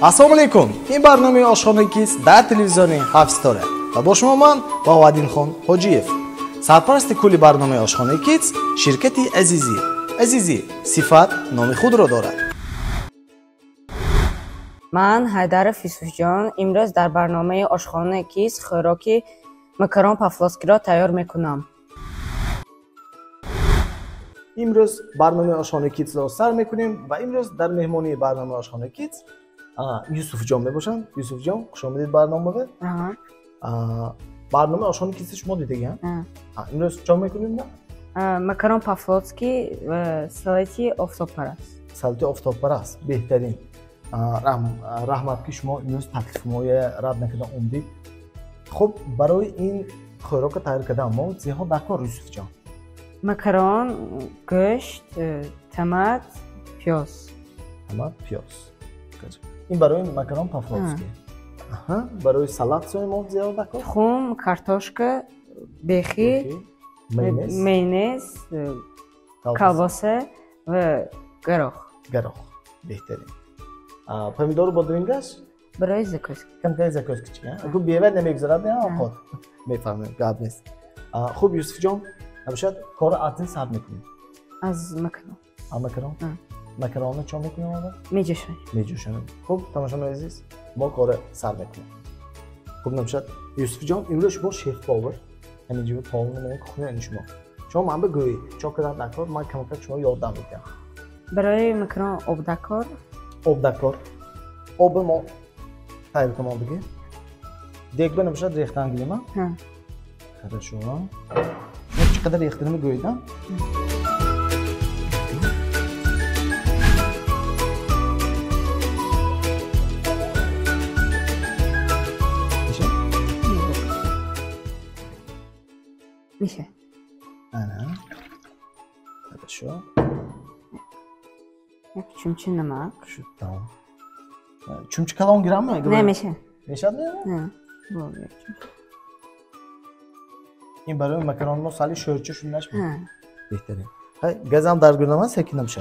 Ассалому алайкум. Ин барномаи Ошхонаи Кидс дар телевизиони Ҳафт Ситора ва бо шумо ман Баҳоаддинхон Ҳоҷиев. Сарпарасти кулли барномаи Ошхонаи Кидс ширкати Азизӣ. Азизӣ сифат номи худро дорад. Ман Ҳайдаров Юсуфҷон имрӯз дар барномаи Ошхонаи Кидс хӯроки макарон по-флотскиро тайёр мекунам. Имрӯз барномаи Ошхонаи Кидсро сар мекунем ва имрӯз дар меҳмонии барномаи Ошхонаи Кидс Юсуфҷон мебошанд. Юсуфҷон, хуш омадед барномава. Барномаи Ошхонаи Кидс шумо дидагиам? Имрӯз чо мекунем мо? Макарон по-флотски ва салати офтобпараст. Салати офтобпараст беҳтарин. Раҳмат ки шумо имрӯз таклифи моя рад накарда омдед. Хуб, барои ин хӯрока тайёр кардан мо чизҳо даркор, Юсуфҷон? Макарон, гӯшт, томат, пиёз. Томат, пиёз. Ин барои макарон по-флотски. Барои салат чизҳои мо зиёд даркор? Тухм, картошка, бехи, майонез, колбаса ва горох. Горох. Беҳтарин. Помидору бодрингаш? Барои закуска. Камтари закуска чи? Аку бева намегузарад, не овқот. Мефаҳмем, гап нест. Хуб, Юсуфҷон, набошад корро аз ин сар мекунем? Аз макарон. Аз макарон? Макаронро чо мекунем аввал? Меҷӯшонем. Меҷӯшонем. Хуб, тамошобинони азиз, мо корро сар мекунем. Хуб, набошад Юсуфҷон, имрӯз шумо шеф-повар, ҳамин ҷо полни мо кухня ин шумо. Шумо ман бигӯед, чо кардан даркор, ман камакак шумо ёрдам медиҳам. Барои макарон об даркор. Об даркор. Оби мо тайёр кунам диги. Дегба набошад рехтан гирем, а? Хорошо. Шумо чӣ қадар рехтанро гӯед, а? Меша? Меша. Ана. Хорошо. Як чумча намак. Шуд, тамом. Чумча калон гирамми? Не, меша. Мешад, не? Не. Бо, як чумча. Ин барои макарон мо сали шӯрча шунаш ми? Беҳтарин. Хай, газам дар гирдам, секин намша.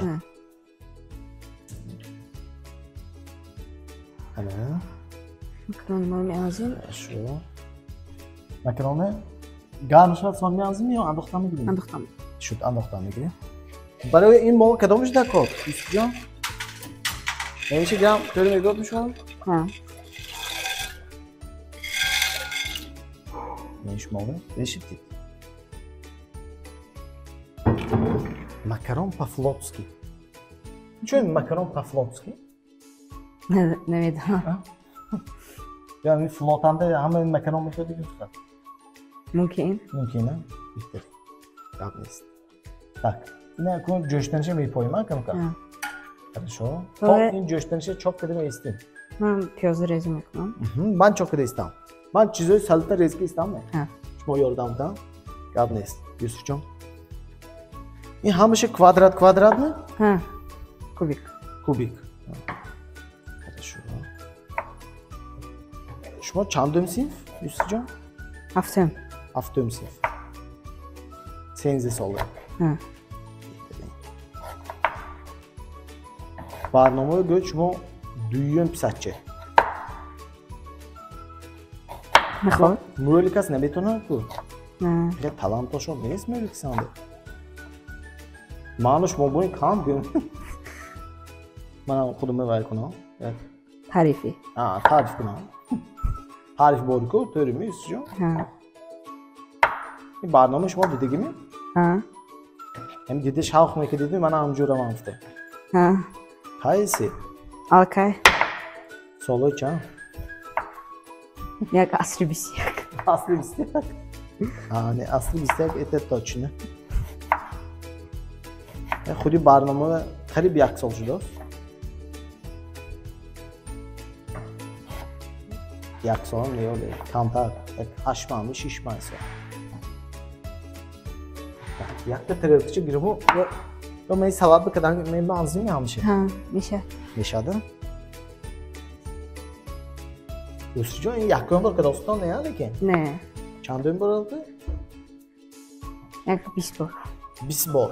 Ана. Макарон мо меанзим. Хорошо. Макарони гарм шуд, сон меанзим ё андохтан мегирем? Андохтан. Шуд, андохтан мегирем. Барои ин мо кадомаш даркор, Юсуфҷон? Намеша грам тӯри мегирод мешавад? Ҳа. Мешумове? Решитид. Макарон по-флотски. Чун макарон по-флотски? Намедонам. Яъне флотанда ҳама макарон мешавад дигар фақат? Мумкин. Мумкин, а? Беҳтар. Гап нест. Так, ина кун ҷӯштаниша мепоем, а камка? Хорошо. То ин ҷӯштаниша чоп карда меистем. Ман пиёзро реза мекунам. Ман чоп карда истам. Ман чизои салата резка истам, не? Шумо ёрдам дам. Гап нест, Юсуфҷон. Ин ҳамаша квадрат квадрат не? Ҳа. Кубик. Кубик. Хорошо. Шумо чандум синф, Юсуфҷон? Ҳафтум. Ҳафтум синф. 13 сола. Ҳа. Барномаи гӯед шумо дуюм писарча. Мехоҳад? Мӯли кас наметавонад ку? Не. Хеле талантошон нест мӯли кисанда. Ману шумо бо ин кам гӯем. Манам худумро вай кунам. Таърифӣ. Таъриф кунам. Таъриф бори ку, тӯрими, Юсуфҷон? Ҳа. Ин барнома шумо дидагими? Ҳа. Ҳам дида шавқ мекардидми, манам ҳамҷура ман гуфта. Ҳа. Қайси? Алкай. Солҳои чанд? Як асри 21. Асри 21? Не, асри 21 это точно. Худи барнома қариб як сол шудааст. Як солам не, камтар, як 8 моҳ, 6 моҳ сол. Якта тарелкача гирифту ё ман салат бикардан меанзим ҳамаша? Ҳа, меша. Мешада? Юсуфҷон, ин якум бор кадостон не, лекин? Не. Чандум бор албатта? Як 20 бор. 20 бор.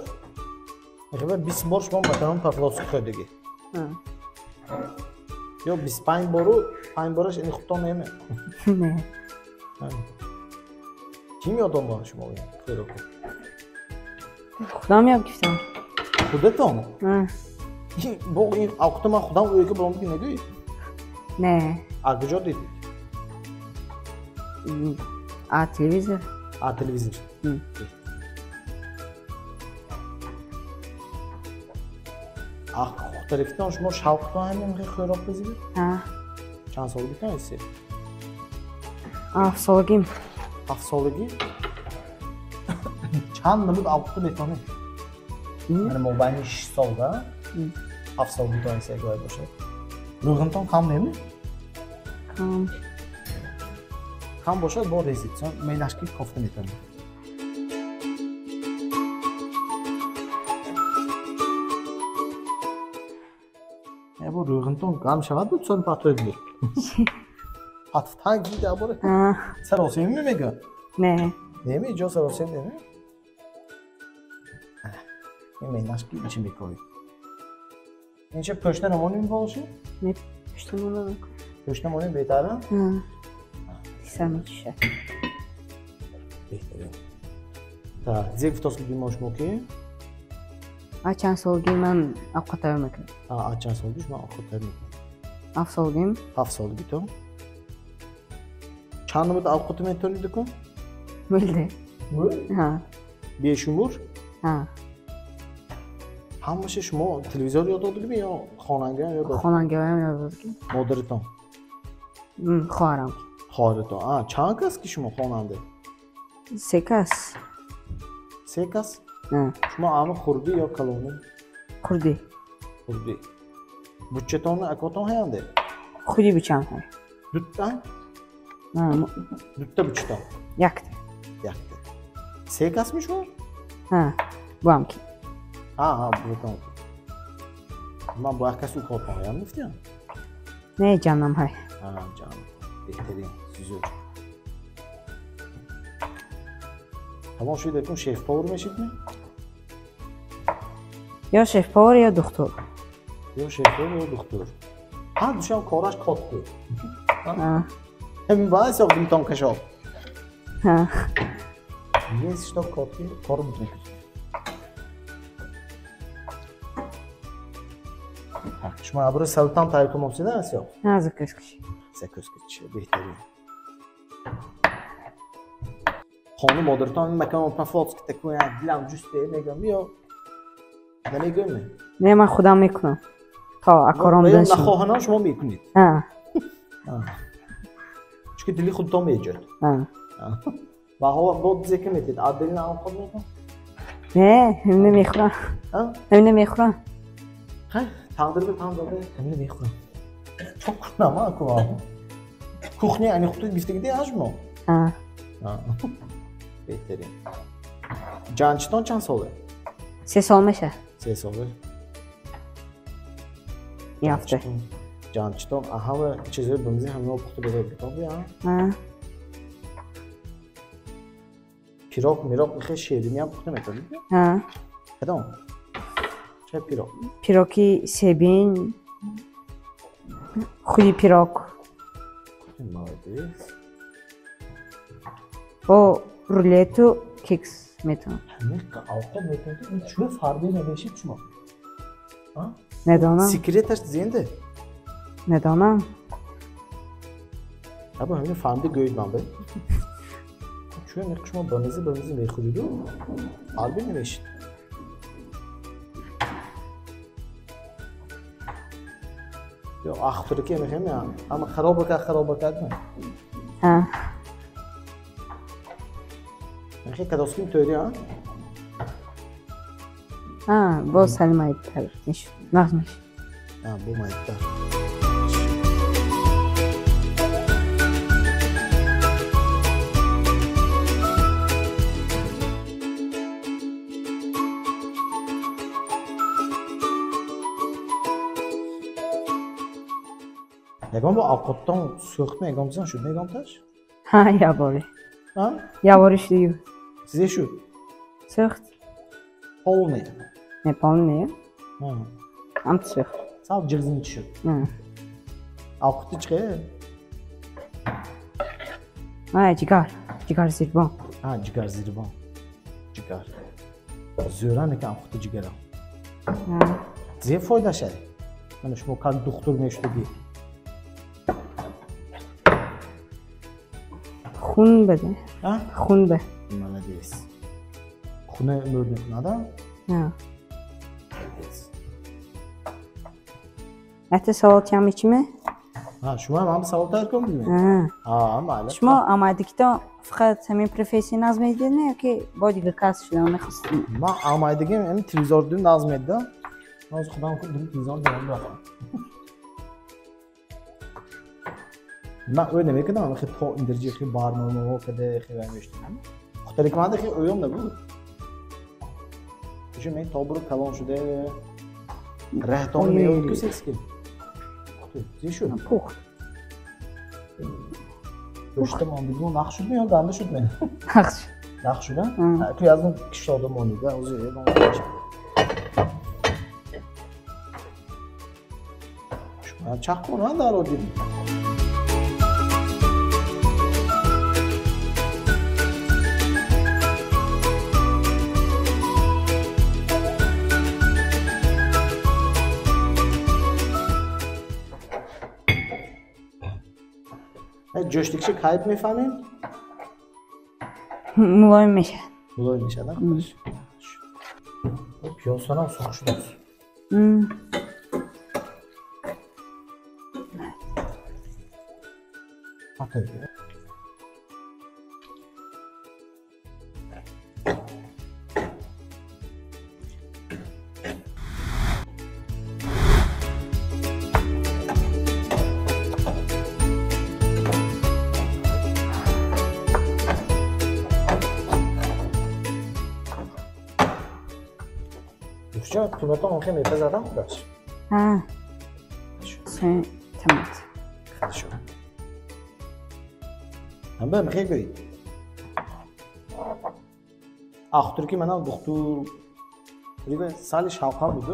Мехоҳед 20 бор шумо макарон по-флотски хӯрдагӣ? Ҳа. Ё 25 бору 5 бораш ини худтон неме? Не. Ким ёд дод шумо ин хӯроку? Худам ёд гирифтам. Худатон? Бо ин овқата ман худам ӯяка баромад ки нагӯед? Не. А куҷо дидед? А телевизор. А телевизор. А худтарифтон шумо шавқтон ҳамин хӯрок пазидед? Ҳа. Чанд солагитон ҳастед? 7 солагим. 7 солагӣ? Чанд намуд овқата метавонед? Мана мобайни 6 солда 7 солагитон ҳастед агар бошад. Рӯғинтон кам неми? Кам. Кам бошад бо резид. Мейлашки кофта метавонед. Бо рӯғинтон гам шавад бу сон патоид буд. Патфтанг дида боре. Саросем мегӯяд? Не. Неме иҷо саросем неме? Ин мейлашки чӣ мекоред? Инча пӯшта намонем боши? Не, пӯшта монам. Пӯшта монем беҳтара? Сар мечушад. Беҳтарин. Так, зе гуфтост ки мо шумо ки? А чанд солагӣ ман овқат тайёр мекунам. А чанд солагӣ шумо овқат тайёр мекунед? 7 солагим. 7 солагӣ то? Чанд намуд овқат метавонед кун? Мулде. Мул? Ҳа. Бешумур? Ҳа. Ҳамаша шумо телевизор ёд додагӣ ё хонангаам ёд дод? Хонангаам ёд додагӣ. Модаратон? Хоҳарам. Хоҳаратон. А, чанд кас ки шумо хонанда? 3 кас. 3 кас? Ҳа. Шумо ама хурдӣ ё калонӣ? Хурдӣ. Хурдӣ. Буччатонни акотон ҳаянде? Худи бучам ҳай. Дутта? Дутта буччатон? Якта. Якта. 3 касми шумо? Ҳа, буам ки. Ҳа, ҳа, бутон. Ман бо як кас укотон ҳаям гуфтиям? Не, ҷанам ҳай. Ҳа, ҷанам. Беҳтарин, зӯр. Тамом шуд, акун шеф-повар мешидми? Ё шеф-повар, ё духтур. Ё шеф-повар, ё духтур. Ҳар душам кораш котку. Ҳамин баъд ҳисоб дилтон кашод. Ҳа. Есть что котки кор мекунад. Шумо абро салатам тайёр кунед, ҳисоб? Ҳа, закускачи. Закускачи, беҳтарин. Хона модаратон макон по-флотски такой, дилам ҷусте мегӯям ё намегӯям? Не, ман худам мекунам. То акором дашам. Нахоҳанам шумо мекунед. Ҳа. Чунки дили худтон меҷояд. Ҳа. Ва ҳо бо зека метед, а дили наам худ мекунад? Не, ҳамина мехӯрам. Ҳамина мехӯрам. Хай, тақдир ба тан дода, ҳамина мехӯрам. Чо кунам, а ку? Кухня ани худ гифтагиде ҳа шумо? Ҳа. Беҳтарин. Ҷанчитон чанд сола? 3 сол мешавад. 3 сола. Ин ҳафта. Ҷанчитон ҳама чизҳои бамзи ҳамаро пухта бозор битон бия? Ҳа. Пирог, мирог хеле ширинӣ ҳам пухта метавонед? Ҳа. Кадом? Ча пирог? Пироги себин, худи пирог. Молодец. Бо рулету кекс метавонам. Ҳамин овқат метавонед? Ин чӯ фарбе намешид шумо? Медонам. Секреташ зинда? Медонам. Або ҳамин фаҳмида гӯед ман бе. Чӯ меқ шумо бамизӣ бамизӣ мехӯриду фарбе намешид. Ё ахтураке мехем я? Ама хароба кард, хароба кард ме? Ҳа. Мехе кадоским тӯри, а? Ҳа, боз сали майдтар мешуд. Нағз мешуд. Ҳа, бо майдтар. Ягон бо овқаттон сӯхтми, ягон чизан шуд, ягонташ? Ҳа, ябори. Ҳа? Ябори шудию. Чизе шуд? Сӯхт. Полный. Не, полный не. Ҳа. Ҳам сӯхт. Сал ҷиғзинчи шуд. Ҳа. Овқати чӣ хел? Ҷигар. Ҷигар зирбон. Ҷигар зирбон. Ҷигар. Зӯра неки овқати ҷигарам. Зе фоидаша? Мана шумо как духтур мешудагӣ. Хун баде. Хун бе. Молодец. Хуна мӯр мекунада? Молодец. Ата савол тиям ичиме? Шумо ҳам савол тайёр кардед? Майли. Шумо амайдикито фақат ҳамин профессия назм медидед ё ки бо дигар кас шуда мехостед? Ман амайдигим ҳамин телевизор дидим назм медидам. Ман худам телевизор дидам рафтам. Ман ӯй намекардам, хе то ин дараҷа хе барномаҳо када хе вай мешудам. Хутари ки манда хе ӯём набуд. Уша мен то буру калон шуда раҳтон меёд ку секски. Зе шуд? Пухт. Гӯшта мондигу нах шудми ё ганда шудми? Нах шуд. Нах шуд, а? Ту язм кишлода мондида, ӯзи ягон. Шумо чаққона дар одим. Ҷӯштикши кайб мефаҳмем? Мулоим мешавад. Мулоим мешавад, а? Пиёзтонам сурх шудааст. Қиматон хе мепазадам худаш? Томат. Хорошо. Ҳамба мехе гӯед. Ахтур ки манам духтур сали шавқам буду.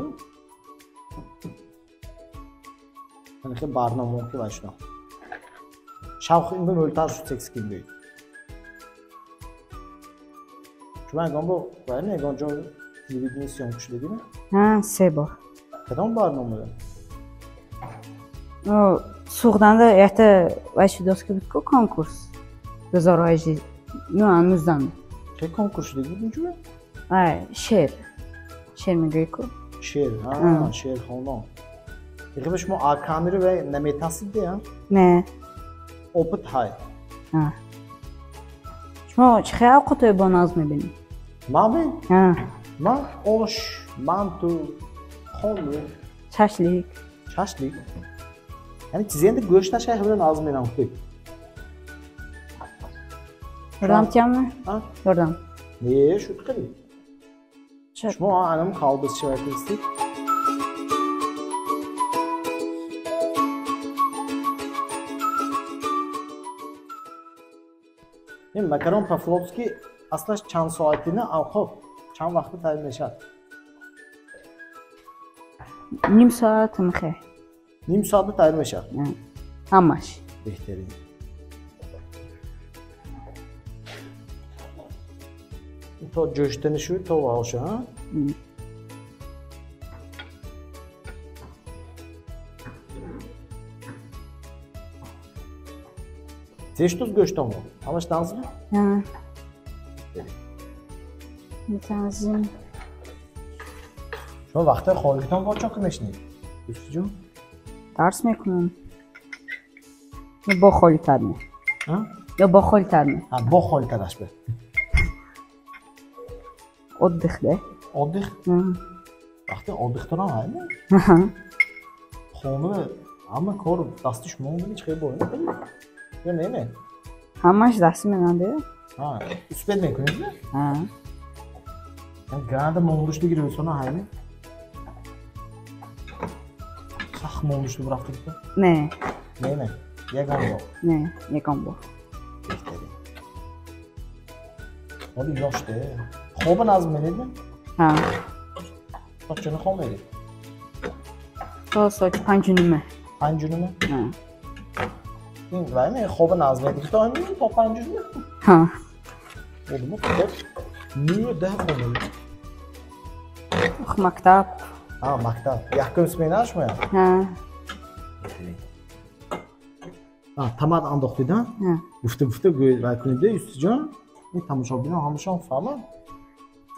Ман хе барномаом ки вай шудам. Шавқ ин ба мӯлтар шуд секс ки гӯед. Шумо ягон бо вай ягон ҷо телевидение съёмка шудагиме? Се бор. Кадом барномада? Суғданда якта вай шудост ки буд ку конкурс. 2018 19. Чӣ конкурс шудаги буд инҷо? Ай, шеър. Шеър мегӯӣ ку? Шеър, шеърхонон. Яъне шумо а камера вай наметасид де, а? Не. Опыт ҳай. Шумо чӣ хел овқатҳои боназ мебинед? Ман? Ман ош, манту, холу. Шашлик. Шашлик? Яъне чизе гӯшт нашай ҳамина наз мерам. Ёрдам тиямми? Ёрдам. Не, шуд қили. Шумо анам колбасчи вайкистед. Ин макарон по-флотски аслаш чанд соатина авқот чанд вақта тайёр мешавад? Ним соат мехе. Ним соатда тайёр мешавад? Ҳамаш. Беҳтарин. То ҷӯштани шуд, то ваоша, а? Зештуз гӯштонро? Ҳамаш нағзми? Метазим. Шумо вақтҳои холигитон бо чо мешинед? Юсуфҷон? Дарс мекунам. Ё бо холитар ме. Ё бо холитар ме. Бо холитараш бе. Отдых де. Отдых? Вақти отдыхтонам ҳайме? Хона ҳама кор дасти шумо монда чӣ хел бояд? Ё не ме? Ҳамаш дасти менанде. Успед мекунед ме? Ганда монда шудаги рӯзона ҳайме? Сахт монда шуда рафтагита? Не. Не ме? Ягон бор? Не, ягон бор. Беҳтарин. Ҳоли ёш де. Хоба назм меред ме? То чона хоб меред? То соати 5:30. 5:30? Ин вай ме хоба наз медиги то ҳамин то 5 ме? Ҳа. Одимо хоб 9-10 хонда. Ох, мактаб. А, мактаб. Якум смена шумоя? Ҳа. А, тамад андохтид, а? Ҳа. Гуфта гуфта гӯй вай кунед, Юсуфҷон. Ин тамошобинон ҳамашон фаҳманд.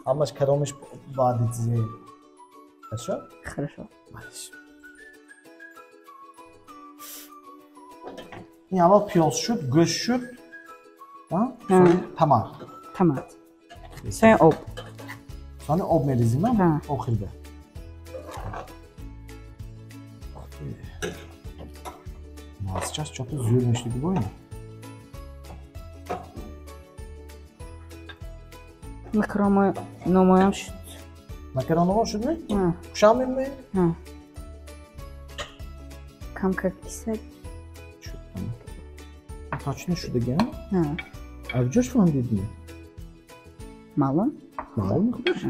Ҳамаш кадомиш баъди чизе. Хорошо? Хорошо. Малиш. Ин аввал пиёз шуд, гӯшт шуд, а? Ҳа. Тамад. Тамад. Сони об. Сони об мерезим, а? Ҳа. Охирда. Мазчаш чопи зӯр мешуд бо ин. Макарономоям шуд. Макарономо шуд ми? Ҳа. Хушам ми? Ҳа. Камкак кисак. Шуд. Точно шудаги, а? Ҳа. Аз ҷош фаҳмидӣ? Маълум? Маълум худаш.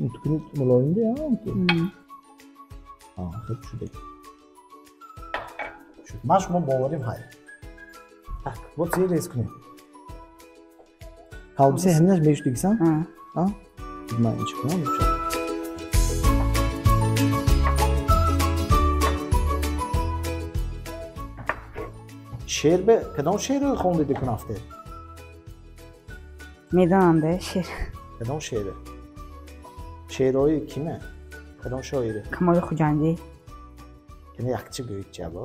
Ин тукни мулоимди, а? А, хуб шудаги. Шуд. Ман шумо боварим ҳай. Так, вот зер рез кунем. Колбаса ҳаминаш мешудигисан? Ҳа. А? Ман ин чӣ кунам? Шеър бе кадом шеърро хондиди кун ҳафте? Медонам де шеър. Кадом шеъре? Шеърҳои киме? Кадом шоире? Камоли Хуҷандӣ. Кини якчи гӯед ҷабо?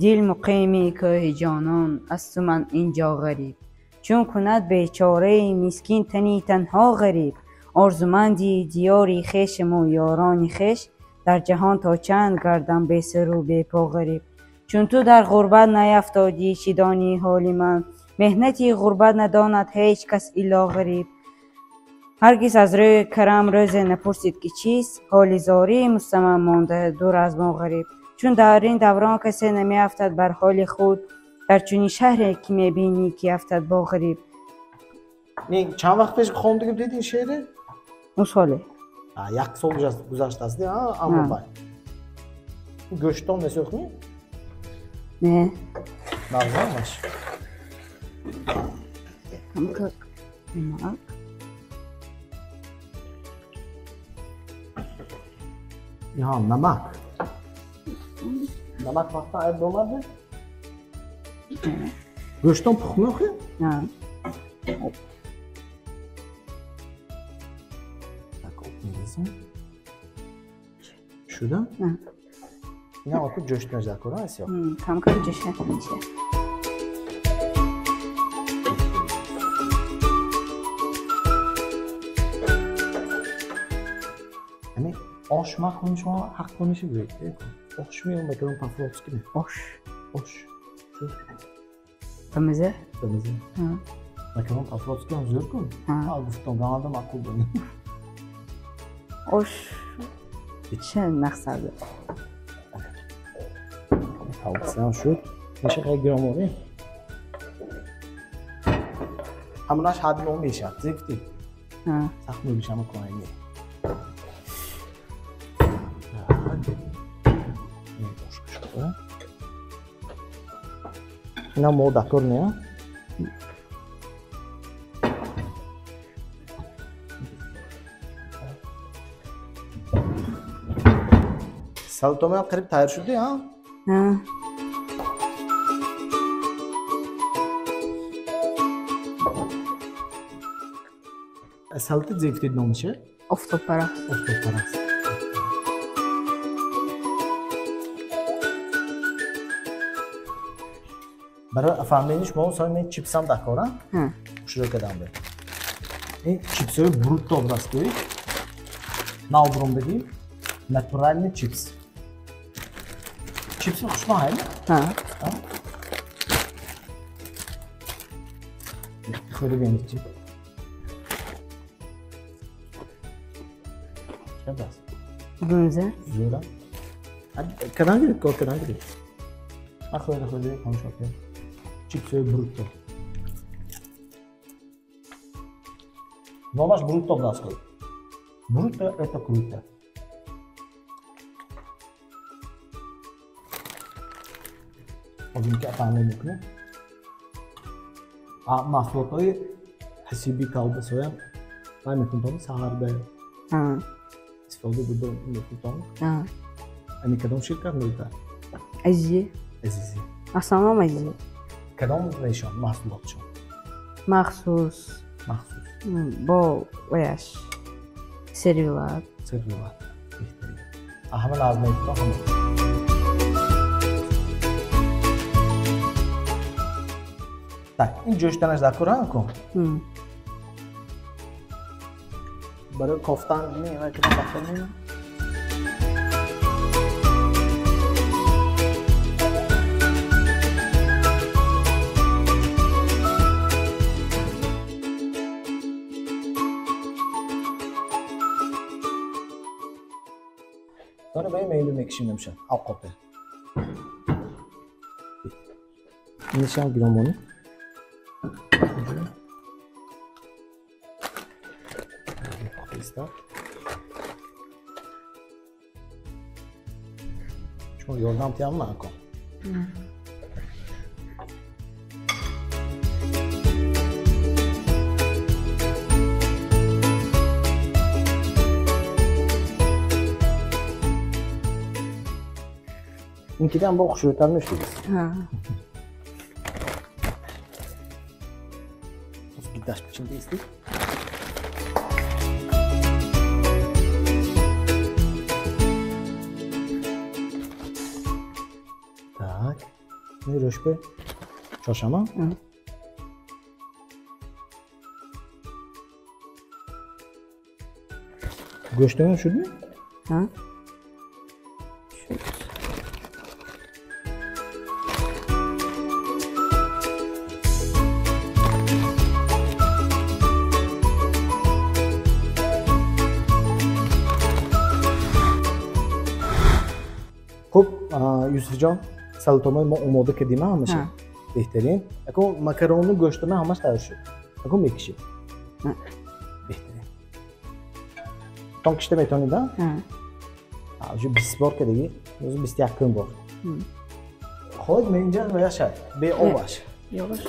Дил муқими кӯҳи ҷонон, асту ман инҷо ғариб. Чун кунад бечораи мискин тани танҳо ғариб. Орзуманди диёри хешаму ёрони хеш, дар ҷаҳон то чанд гардам бесару бепо ғариб. Чун ту дар ғурбат наяфтодӣ, чӣ донӣ ҳоли ман? Меҳнати ғурбат надонад ҳеҷ кас илло ғариб. Ҳаргиз аз рӯи карам рӯзе напурсид, ки чист ҳоли зории мустамам монда дур аз мо ғариб. Чун дар ин даврон касе намеафтад бар ҳоли худ, дар чунин шаҳре ки мебинӣ, ки афтад бо ғариб. Чанд вақт пеш хондагӣ будед ин шеъре? Ну соле. Як сол гузаштааст, аммо бай. Гӯштон месӯхтӣ? Не. Нағзамаш. Камка намак. Иҳа, намак. Намак вақта айб омаде? Гӯштон пухт меохӣ? Ҳа. Так, об мерезем. Шуда? Ҳа. Ина оку ҷӯшт мешда кора аст ё? Камкам ҷӯша меша. Ами ош мақул шумо ҳақ куниши гӯед. Ош ми макарон по-флотски ми? Ош. Ош. Чӣ? Ба маза? Ба маза. Ҳа. Макарон по-флотски ҳам зӯр кун. Ҳа. Ҳа, гуфтам, гаанда маъқул буд. Ош чӣ мақсад? Колбаса ҳам шуд. Меша хеле гиром орем. Ҳамонаш ҳадди мо мешавад. Зе гуфтӣ? Ҳа. Сахт мебишам коҳанӣ. Ина мо дакор не? Салатомаям қариб тайёр шуди, а? Ҳа. Салати зе гуфтед номише? Офтобпараст. Офтобпараст. Барои фаҳмидани шумо сони мен чипсам дакора? Ҳа. Шурӯъ кардам бе. Ин чипсҳои брутто будаст гӯй. Нав буромдагӣ натуральный чипс. Чипси хушмоҳ ҳай? Ҳа. Хӯрӣ бинед чи. Чанд аст? Бумза. Зӯра. Кадан гирифт, кор кадан гирифт. Ман хӯрда хӯрда тамошо кардам. Чипсҳои брутто. Номаш брутто будаст гӯй. Брутто это круто. Озим ки таъмин мекунем. Маҳсулотҳои ҳасиби колбасоям ман мекунтон саҳар ба истифода бурда мекунтон. Ами кадом ширкат меёбад? Азизӣ. Азизӣ. Аслан Азизӣ. Кадом вайшон маҳсулотшон? Махсус. Махсус. Бо ваяш сервилат. Сервилат. Беҳтарин. Ҳама наз мекунтон ҳама. Так, ин ҷӯшиданаш дар кор ҳам кун. Барои кофтан не, вай кадом вақта не? Дона ба ин мейлу мекишим намешад. Авқоте. Инашам гиромонӣ. Шумо ёрдам тиям накун. Ин кидам бо хушрӯйтар мешуд. Гидаш пичинда истед. Так, ин рӯшбе чошама. Гӯштамон шудми? Шуд. Хуб, Юсуфҷон, салатомои мо омода кардим ҳамаша. Беҳтарин. Ако макарону гӯштона ҳамаш тайёр шуд. Ако мекишед. Беҳтарин. Тон кишта метавонед, а? Уже 20 бор кардагӣ, рӯзи 21 бор. Хоҳед инҷа ваяшад, беобаш. Беобаш.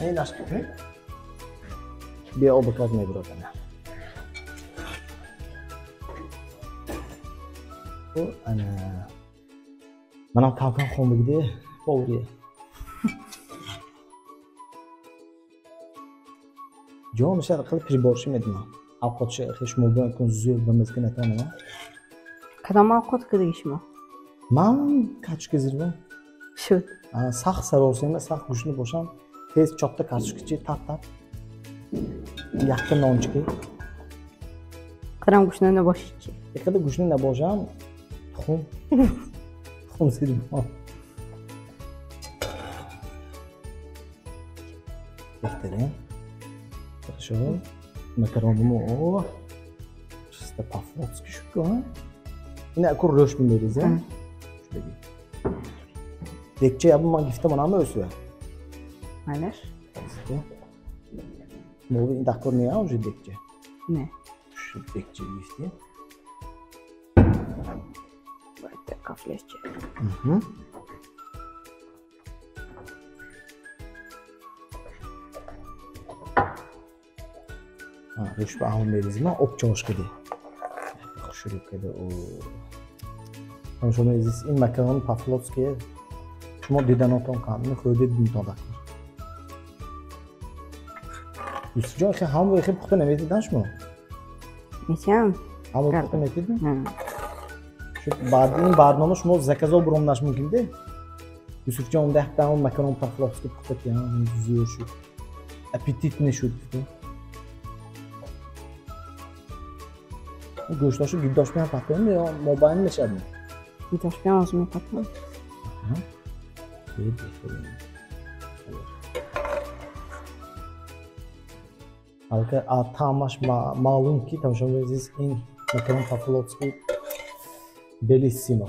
Инаш кунед. Беоба как мебурад ана. Ана. Манам кам-кам хом бигиде, бовария. Ҷон мешад қил приборши медунам. Авқотши шумо бояд кун зӯр ба мазка натонам. Кадом авқот кардагӣ шумо? Ман картошка зирбам. Шуд. Сахт саросема, сахт гӯшна бошам, тез чотта картошкачи тап-тап. Якта нончики. Қадам гӯшна набошид чи? Иқадар гӯшна набошам, тухм. Тухм зирбам. Беҳтарин. Хорошо. Макаронимо о чисто по-флотски шуд ку, а? Ина аку рӯш мемерезем. Шудаги. Декча ябу ман гифта монам ӯсуя. Майлаш. Мови ин дакор не уже декча. Не. Шу декча гифти. Баъд кафлеча. Рӯшба ҳам мерезим, об чош каде. Хушрӯ каде. Тамошобинони азиз, ин макарон по-флотски шумо диданотон кам, ин хӯрдед динтон дакор. Юсуфҷон, хе ҳам хе пухта наметидан шумо? Метиям. Ҳам пухта метидми? Шуд баъд ин барнома шумо заказо буромнаш мумкин де? Юсуфҷон, унда якта макарон по-флотски пухта тиям, зӯр шуд. Аппетитный шуд. Гӯштошу гиддош меҳам пахтем ё мобайн мешавад? Гиддош меҳам ҳозир мепахтам. Алка таъмаш маълум ки тамошобинони азиз, ин макарон по-флотски белиссимо.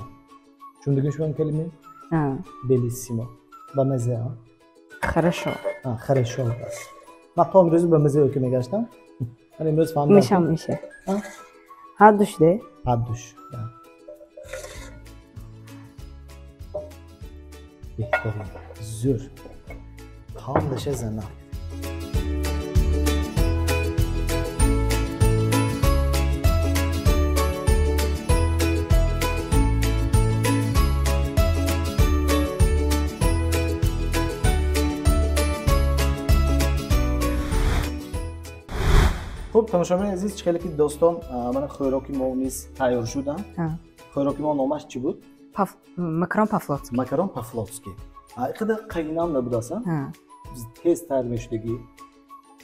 Чун шумо ин калима? Белиссимо. Ба маза, а? Хорошо. Хорошо аст. Ман то имрӯз ба маза ки мегаштам. Ман имрӯз фаҳмидам. Мешам меша. Ҳардуш де? Ҳардуш. Беҳтарин, зӯр. Ҳамдаша зана. Хуб, тамошобинони азиз, чӣ хеле ки достон, мана хӯроки мо низ тайёр шудам. Хӯроки мо номаш чӣ буд? Макарон по-флотски. Макарон по-флотски. Иқадар қайнам набуд аса? Тез тайёр мешудагӣ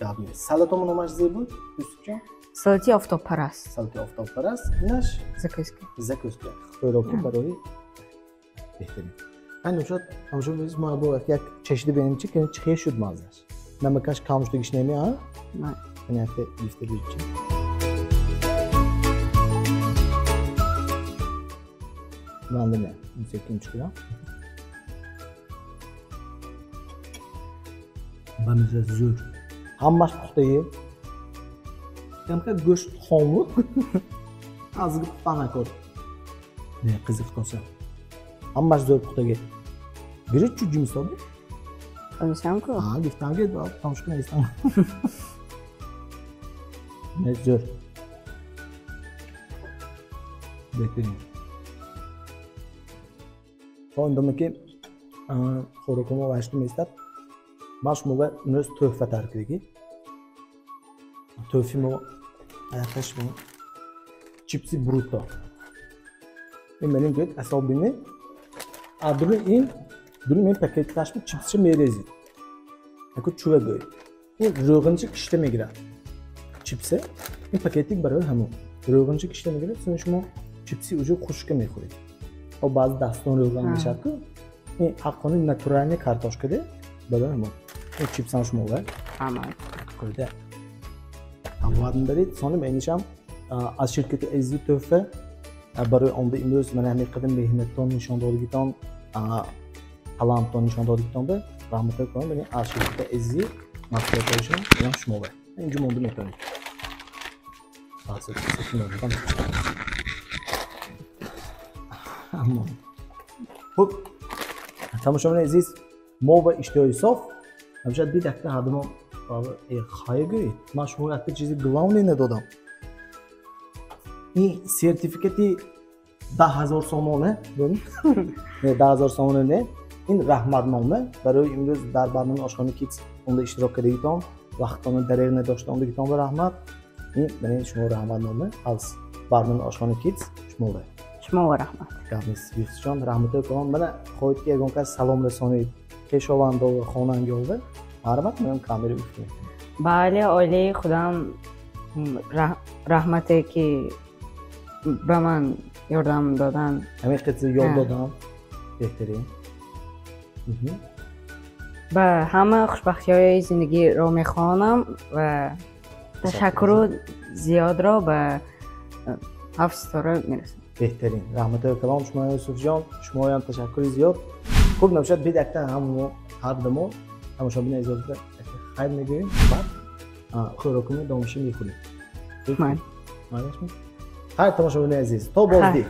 гап нест. Салатомо номаш зе буд, Юсуфҷон? Салати офтобпараст. Салати офтобпараст. Инаш? Закуска. Закуска. Хӯроки барои беҳтарин. Айн шуд, тамошобинони азиз, мо бо як чашида бинем чӣ ки чӣ хел шуд маззаш. Намакаш кам шудагиш неми, а? На. Понятно, гифта бирчи. Ман не, секин чикунам. Ба маза зӯр. Ҳамаш пухтаги. Камка гӯшт хому. Азги панакор. Не, қизиқ тоса. Ҳамаш зӯр пухтаги. Бирич чу ҷимсоби? Қонишам ку? А, гифтам ки тамошо кунистам. Не, зӯр. Беҳтарин. То он доме ки хӯроки мо вашти меистад, ман шумо ба имрӯз тӯҳфа тайёр кардагӣ. Тӯҳфи мо аяқаш чипси бруто. Ин меним гӯяд асобини. А дуруни ин, дуруни ин пакеташми чипсша мерезид. Яку чува гӯяд. Ин рӯғинчи кишта мегирад. Чипсе, ин пакетик барои ҳамон. Рӯғинчи кишта мегирад, сони шумо чипси уже хушка мехӯред. О баъзе дастон рӯған мешавад ку. Ин ҳаққони натуральный картошкаде барои ҳамон. Ин чипсам шумо овард. Амал. Қӯйда. Ҳамват мебаред. Сони менишам аз ширкати Азизи тӯҳфа барои омда имрӯз мана ҳамин қадар меҳнаттон нишон додагитон, таланттон нишон додагитон ба раҳматҳои калон. Бинед, аз ширкати Азизи маҳсулотҳояшон инам шумо овард. Инҷо монда метавонед. Хуб, тамошобинони азиз, мо ба иштиҳои соф ҳамеша дид якта ҳардумо хая гӯед. Ман шумо якта чизи главный надодам. Ин сертификати 10 000 сомона, не 10 000 сомона не, ин раҳматнома барои имрӯз дар барномаи Ошхонаи Кидс онда иштирок кардагитон, вақтона дареғ надошта ондагитон ба раҳмат. Ин барои шумо раҳматнома аз барномаи Ошхонаи Кидс шумо. Шумо раҳмат. Гап нест, Юсуфҷон, раҳматҳои калон. Мана хоҳед ки ягон кас салом расонед, хешовандову хонангиёва, марҳамат, ман камера уф. Ба аҳли оилаи худам раҳмате ки ба ман ёрдам додан. Ҳамин қисса ёд додам. Беҳтарин. Ба ҳама хушбахтиҳои зиндагиро мехоҳонам ва ташаккуру зиёдро ба ҳафт ситора мерасонам. Беҳтарин, раҳматҳои калон шумо, Юсуфҷон, шумоям ташаккури зиёд. Хуб, набошад, бид якта ҳамо ҳар дамо тамошобини азиз хайр мегӯем, баъд хӯрокумо домиша мехӯрем. Хайр, тамошобини азиз, то боздид.